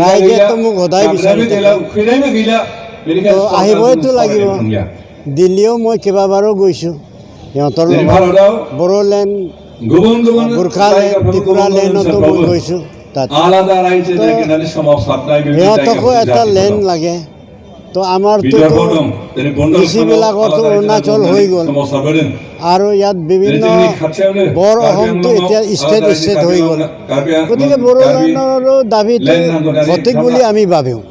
ৰাইজেতো মোক সদায় বিচাৰি আহিবইতো লাগিব। দিল্লীও মই কেইবাবাৰো গৈছোঁ, সিহঁতৰ বড়োলেণ্ড, গোৰ্খালেণ্ড, ত্ৰিপুৰালেণ্ডতো মই গৈছোঁ। তাত সিহঁতকো এটা লেণ্ড লাগে। তো আমাৰতো কৃষিবিলাকতো অৰুণাচল হৈ গ'ল, আৰু ইয়াত বিভিন্ন বৰ অসমটো এতিয়া ষ্টেট হৈ গ'ল। গতিকে বড়োলেণ্ডৰো দাবীটো সঠিক বুলি আমি ভাবোঁ,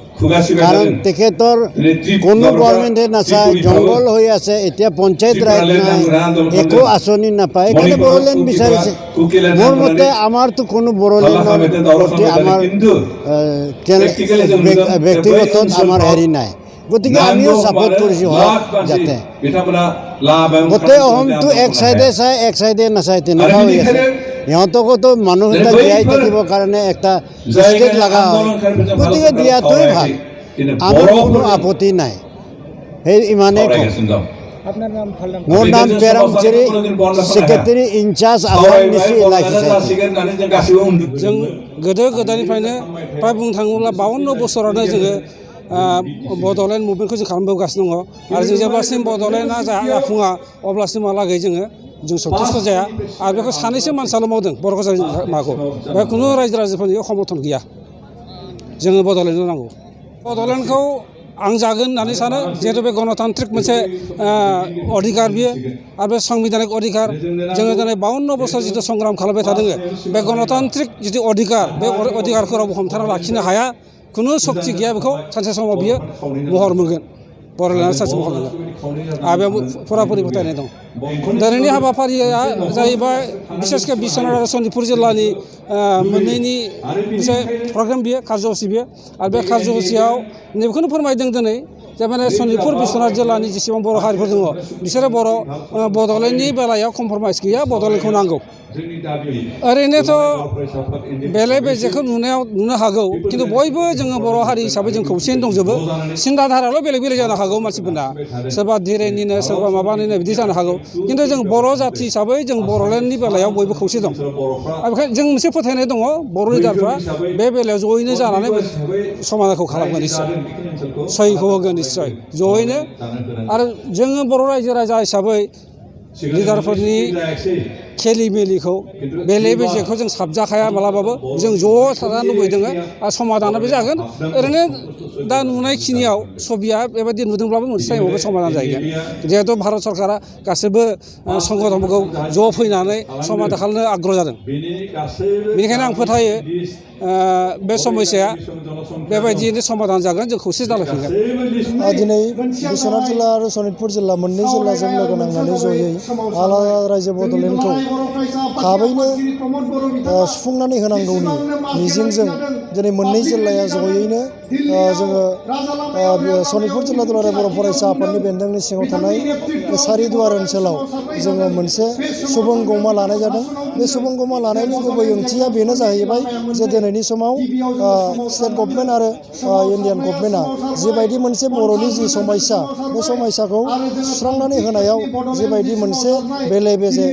কাৰণ তেখেতৰ কোনো গভৰ্ণমেণ্টে নাচায়, জংঘল হৈ আছে, এতিয়া পঞ্চায়ত ৰাইজ নাই, একো আঁচনি নাপায়, সেইকাৰণে বড়োলেণ্ড বিচাৰিছে। মোৰ মতে আমাৰতো কোনো বড়োলেণ্ডৰ প্ৰতি আমাৰ ব্যক্তিগত আমাৰ হেৰি নাই, গতিকে আমিও ছাপোৰ্ট কৰিছোঁ হওক যাতে। গোটেই অসমটো এক চাইডে চাই এক চাইডে নাচায়, তেনেকুৱা হৈ আছে। সিহঁতকোতো মানুহ এটা জীয়াই থাকিবৰ কাৰণে এটা ষ্টেট লগা হয়, গতিকে দিয়াটোৱে ভাল, আমাৰ কোনো আপত্তি নাই। সেই ইমানেই কওঁ। মোৰ নাম পেৰামচেৰি, সেক্ৰেটাৰী ইনচাৰ্জ আসাম নিচি এলাইচি ছ'চাইটি। जों गोदो गोदायनिफ्रायनो फ्राय बुंनो थाङोब्ला 52 बोसोरावनो जोङो बड'लेण्ड मुभमेन्टखौ जों खालामबोगासिनो दङ, आरो जों जेब्लासिम बड'लेण्डआ जाफुङा अब्लासिमहालागै जों सन्तुष्ट जाया। आरो बेखौ सानैसो मानसियाल' मावदों बर' माबाखौ, बे खुनु रायजो राजाफोरनि समर्थन गैया। जोङो बड'लेण्डखौ नांगौ। बड'लेण्डखौ आं जागोन होननानै सानो, जिहेतु बे गणतान्त्रिक मोनसे अधिकार बियो, आरो बे संबिधानिक अधिकार। जोङो दिनै 52 बोसोर जिथु संग्राम खालामबाय थादों, बे गणतान्त्रिक जिथु अधिकार, बे अधिकारखौ रावबो हमथाना लाखिनो हाया, खुनु सक्ति गैया। बेखौ सानसे समाव बियो महर मोनगोन, बड'लेण्डआ सानसे महर मोनगोन, आरो बेयाव फुराफुरि फोथायनाय दं। दिनैनि हाबाफारिया जाहैबाय बिसेसके बिश्वनाथ आरो सनितपुर जिल्लानि मोननैनि मोनसे प्रग्राम बियो, कार्यसुचि बियो। आरो बे कार्यसुचियाव नैबेखौनो फोरमायदों दिनै जे माने सनितपुर बिश्वनाथ जिल्लानि जेसेबां बर' हारिफोर दङ, बिसोरो बड'लेण्डनि बेलायाव कमप्रमाइस गैया, बड'लेण्डखौ नांगौ। ओरैनोथ' बेले बेजेखौ नुनो हागौ, खिन्थु बयबो जोङो बर' हारि हिसाबै जों खौसेयैनो दंजोबो। सिन्ताधाराल' बेलेग बेलेग जानो हागौ मानसिफोरना, सोरबा धीरेनिनो सोरबा माबानिनो बिदि जानो हागौ, खिन्थु जों बर' जाथि हिसाबै जों बड'लेण्डनि बेलायाव बयबो खौसे दं। आरो बेखायनो जों मोनसे फोथायनाय दङ, बर' लिडारफ्रा बे बेलायाव जयैनो जानानै समाधानखौ खालामगोन, निस्सय सहिखौ होगोन, निस्सय जयैनो। आरो जोङो बर' रायजो राजा हिसाबै लिडारफोरनि खेलि मेलिखौ बेले बेजेखौ जों साबजाखाया मालाबाबो, जों ज' थानो लुबैदों, आरो समाधाना बे जागोन। ओरैनो दा नुनायखिनियाव सबिया बेबायदि नुदोंब्लाबो मोनसे टाइमाव बे समाधान जाहैगोन, जिहेतु भारत सरकारा गासैबो संगठनफोरखौ ज' फैनानै समाधान खालामनो आग्रह जादों। बेनिखायनो आं फोथायो बे समस्याया बेबायदियैनो समाधान जागोन, जों खौसे जालायफिनगोन। दिनै बिश्वनाथ जिल्ला आरो सनितपुर जिल्ला मोननै जिल्लाजों लोगो नांनानै जयै आलादा रायजो बड'लेण्डखौ थाबैनो सुफुंनानै होनांगौनि मिजिंजों दिनै मोननै जिल्लाया जयैनो जोङो सनितपुर जिल्ला दुलाराय बर' फरायसा आफादनि बेन्दोंनि सिङाव थानाय सारिदुवार ओनसोलाव जोङो मोनसे सुबुं गौमा लानाय जादों। बे सुबुं गौमा लानायनि गुबै ओंथिया बेनो जाहैबाय जे दिनैनि समाव स्टेट गभर्नमेन्ट आरो इन्डियान गभर्नमेन्टआ जिबायदि मोनसे बर'नि जि समस्या, बे समस्याखौ सुस्रांनानै होनायाव जिबायदि मोनसे बेले बेजे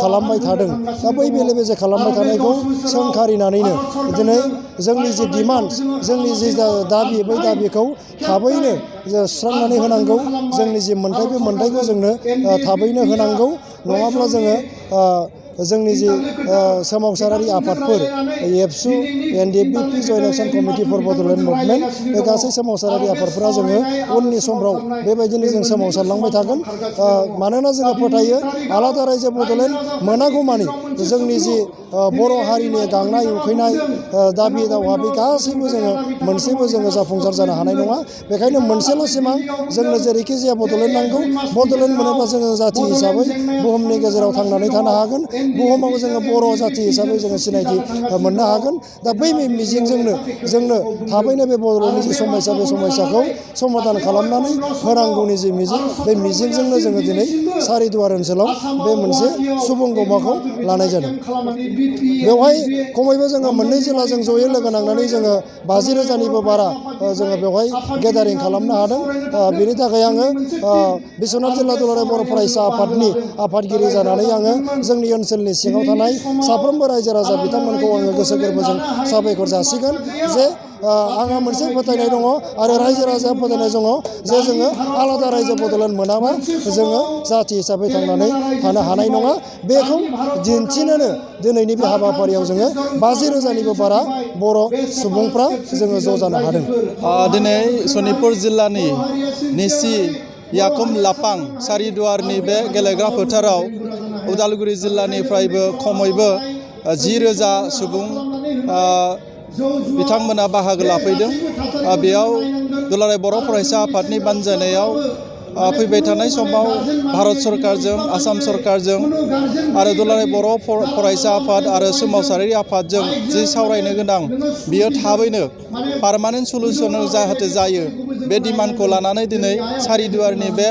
खालामबाय थादों, दा बै बेले बेजे खालामबाय थानायखौ सोंखारिनानैनो दिनै जोंनि जि डिमान्ड, जोंनि जि दाबि, बै दाबिखौ थाबैनो सुस्रांनानै होनांगौ। जोंनि जि मोन्थाय, बे मोन्थायखौ जोंनो थाबैनो होनांगौ, नङाब्ला जोङो जोंनि जि सोमावसारारि आफादफोर ABSU, NDFB, joint action committee for Bodoland movement, बे गासै सोमावसारारि आफादफोरा जोङो उननि समफ्राव बेबायदिनो जों सोमावसारलांबाय थागोन। मानोना जोङो फोथायो आलादा रायजो बड'लेण्ड मोनागौमानि जोंनि जि बर' हारिनि गांनाय उखैनाय दाबि दावहा, बे गासैबो जोङो मोनसेबो जोङो जाफुंसार जानो हानाय नङा। बेखायनो मोनसेल' सिमां, जोंनो जेरैखि जाया बड'लेण्ड नांगौ। बड'लेण्ड मोनोब्ला जोङो जाथि हिसाबै बुहुमनि गेजेराव थांनानै थानो हागोन, बुहुमाव जोङो बर' जाथि हिसाबै जोङो सिनायथि मोननो हागोन। दा बै मिजिंजोंनो जोंनो थाबैनो बे बड'लेण्डनि जि समस्या, बे समस्याखौ समाधान खालामनानै होनांगौनि जि मिजिं, बे मिजिंजोंनो जोङो दिनै सारिदुवार ओनसोलाव बे मोनसे सुबुं गौमाखौ लानाय लानाय जादों बेवहाय खमैबो जोङो मोननै जिल्लाजों जयै लोगो नांनानै जोङो 50,000निबो बारा जोङो बेवहाय गेदारिं खालामनो हादों बेनि थाखाय आङो बिश्वनाथ जिल्ला दुलाराय बर' फरायसा आफादनि आफादगिरि जानानै आङो जोंनि ओनसोलनि सिङाव थानाय साफ्रोमबो रायजो राजा बिथांमोनखौ आङो गोसो गोरबोजों साबायखर जासिगोन जे आंहा मोनसे फोथायनाय दङ आरो रायजो राजाया फोथायनाय दङ जे जोङो आलादा रायजो बड'लेण्ड मोनाबा जोङो जाथि हिसाबै थांनानै थानो हानाय नङा बेखौ दिन्थिनोनो दिनैनि बे हाबाफारियाव जोङो 50,000निबो बारा बर' सुबुंफ्रा जोङो ज' जानो हादों दिनै सनितपुर जिल्लानि निसि याकुम लापां सारिदुवारनि बे गेलेग्रा फोथाराव उदालगुरि जिल्लानिफ्रायबो खमैबो 10,000 सुबुं बिथांमोना बाहागो लाफैदों बेयाव दुलाराय बर' फरायसा आफादनि बानजायनायाव फैबाय थानाय समाव भारत सरकारजों आसाम सरकारजों आरो दुलाराय बर' फरायसा आफाद आरो सोमावसारारि आफादजों जि सावरायनो गोनां बियो थाबैनो पार्मानेन्ट सलुसन जाहाथे जायो बे डिमान्डखौ लानानै दिनै सारिदुवारनि बे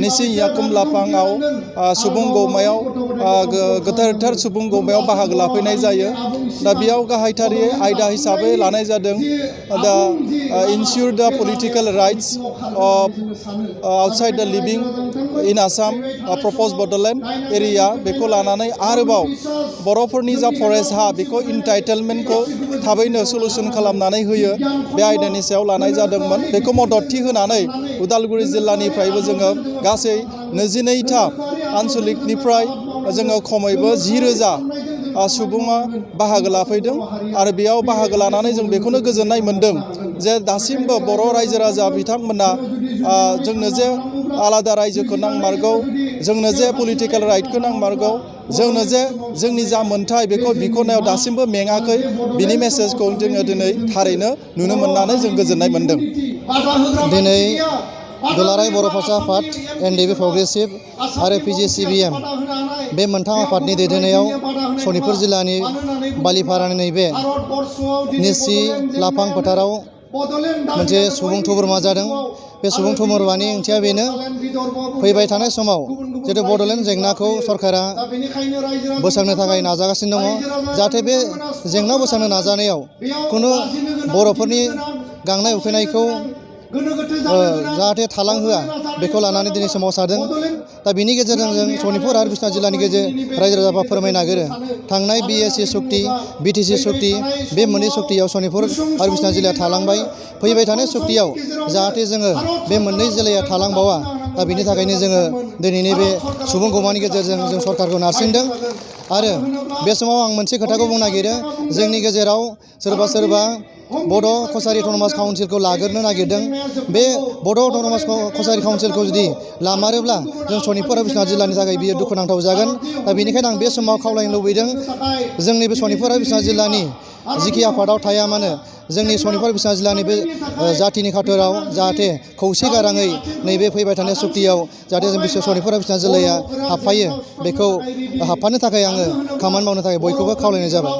निसि याकुम लापाङाव सुबुं गौमायाव गोथार सुबुं गौमायाव बाहागो लाफैनाय जायो दा बेयाव गाहायथारै आयदा हिसाबै लानाय जादों दा इनस्योर द पलिटिकेल राइट्स अफ आउटसाइड द लिभिं इन आसाम प्रप'ज बड'लेण्ड एरिया बेखौ लानानै आरोबाव बर'फोरनि जा फरेस्ट हा बेखौ इन्टाइटेलमेन्टखौ थाबैनो सलुसन खालामनानै होयो बे आयदानि सायाव लानाय जादोंमोन बेखौ मददथि होनानै उदालगुरि जिल्लानिफ्रायबो जोङो गासै 22था आन्सलिकनिफ्राय जोङो खमैबो 10,000 सुबुङा बाहागो लाफैदों आरो बेयाव बाहागो लानानै जों बेखौनो गोजोननाय मोन्दों जे दासिमबो बर' रायजो राजा बिथांमोना जोंनो जे आलादा रायजोखौ नांमारगौ जोंनो जे पलिटिकेल राइटखौ नांमारगौ जोंनो जे जोंनि जा मोन्थाय बेखौ बिख'नायाव दासिमबो मेङाखै बिनि मेसेजखौ जोङो दिनै थारैनो नुनो मोननानै जों गोजोननाय मोन्दों दिनै दुलाराय बर' फरायसा आफाद NDP प्रग्रेसिभ आरो PGCBM बे मोनथाम आफादनि दैदेननायाव सनितपुर जिल्लानि बालिपारानि नैबे निसि लापां फोथाराव मोनसे सुबुं थुबुरमा जादों बे सुबुं थुबुरमानि ओंथिया बेनो फैबाय थानाय समाव जितु बड'लेण्ड जेंनाखौ सरकारा बोस्रांनो थाखाय नाजागासिनो दङ जाहाथे बे जेंना बोस्रांनो नाजानायाव खुनु बर'फोरनि गांनाय उखैनायखौ जाहाथे थालांहोआ बेखौ लानानै दिनै सोमावसारदों दा बिनि गेजेरजों जों सनितपुर आरो बिश्वनाथ जिल्लानि रायजो राजाफ्रा फोरमायनो नागिरो थांनाय BSc सुक्ति BTC सुक्ति बे मोननै सुक्तियाव सनितपुर आरो बिश्वनाथ जिल्लाया थालांबाय फैबाय थानाय सुक्तियाव जाहाथे जोङो बे मोननै जिल्लाया थालांबावा दा बिनि थाखायनो जोङो दिनैनि बे सुबुं गौमानि गेजेरजों जों सरकारखौ नारसिनदों आरो बे समाव आं मोनसे खोथाखौ बुंनो नागिरो जोंनि गेजेराव सोरबा बड' कसारि अट'नमास काउन्सिलखौ लाग्रोनो नागिरदों बे बड' अट'नमास कसारि काउन्सिलखौ जुदि लामारोब्ला जों सनितपुर आरो बिश्वनाथ जिल्लानि थाखाय बियो दुखुनांथाव जागोन दा बेनिखायनो आं बे समाव खावलायनो लुबैदों जोंनि बे सनितपुर आरो बिश्वनाथ जिल्लानि जिखि आफादाव थाया मानो जोंनि सनितपुर बिश्वनाथ जिल्लानि बे जाथिनि खाथोराव जाहाथे खौसे गाराङै नैबे फैबाय थानाय सुक्तियाव जाहाथे जों सनितपुर आरो बिश्वनाथ जिल्लाया हाबफायो बेखौ हाबफानो थाखाय आङो खामानि मावनो थाखाय बयखौबो खावलायनाय जाबाय